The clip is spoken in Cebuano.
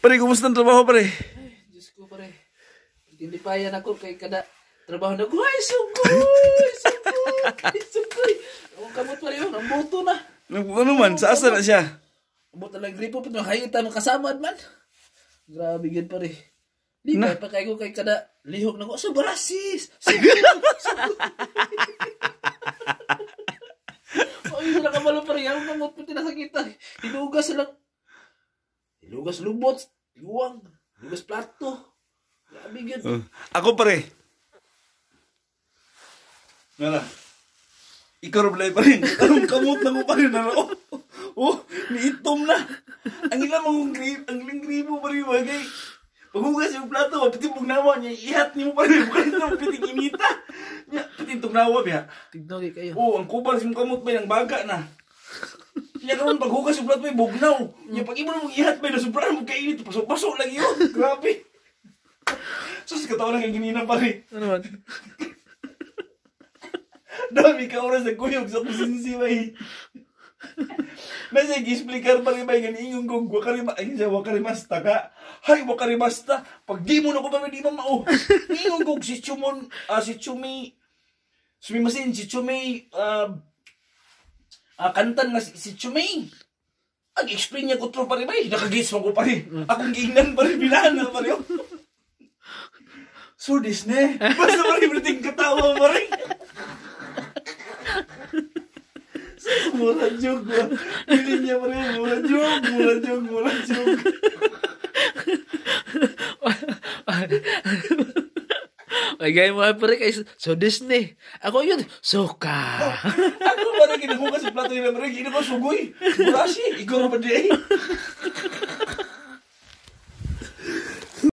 Pare, kumusta ang trabaho, pare? Ay, Diyos ko, pare. Tinipayan ako kay kada trabaho na ko. Ay, sugoy! Sugoy! Sugoy! Ang kamot pare yun, ang buto na. Ano man, sa asa na siya? Ang buto lang gripo, pero hayitan mo kasama man. Grabe yun, pare. Lipay pa kay ko kay kada lihok na ko. So, brasis! Sugoy! Sugoy! Ay, sila kamalo, pare. Ang kamot po tinasakitan. Hinugas lang. Hinugas lubot. Iguang. Hinugas plato. Grabe yun. Ako, pare. Nara. Ikaw rin pa rin. Anong kamot na ko pa rin. Nara. Oh, niitom na. Ang ilang mga grip, ang ilang gripo pa rin bagay. Paghugas yung plato, pati bugnawa niya, ihat niyo pa rin. Bukay na pati inita. Niya, pati tugnawa biya. Tignogi kayo. Oh, ang kubal sa kamot ba ang baga na. Niya karon paghugas yung plato may bugnaw. Niya pag imo mong ihat ba na sobrahan mo kainit, paso-paso lagi yun. Grabe. Sus, katawa lang ang ginina pa rin. Ano man? Dami ka oras nagkuyog sa kusinsi bay. Nasa gi-explicar pa rin ba yung ingon kong wakarima, ay siya wakarimasta ka. Hay, wakarimasta. Pag di mo na ko pa di mo mao. Ingon kong si Chumon, si Chumi, sumimasin si Chumi, kantan nga si Chumi. Ang explain niya ko true pa rin bay. Nakagis mo ko pa rin. Akong giingnan pa rin, bilahan na pa rin. So this ne. Basta pa rin, pwedeng katawa pa rin. Mura joke ba? Pili niya pa rin, mura joke, mura joke, mura joke. Ay, gaya mo pare kay so Disney. Ako yun, soka. Ako pa rin, kinuha sa plato nila, pare, kinuha sugoy. Murashi, ikaw na pa di eh.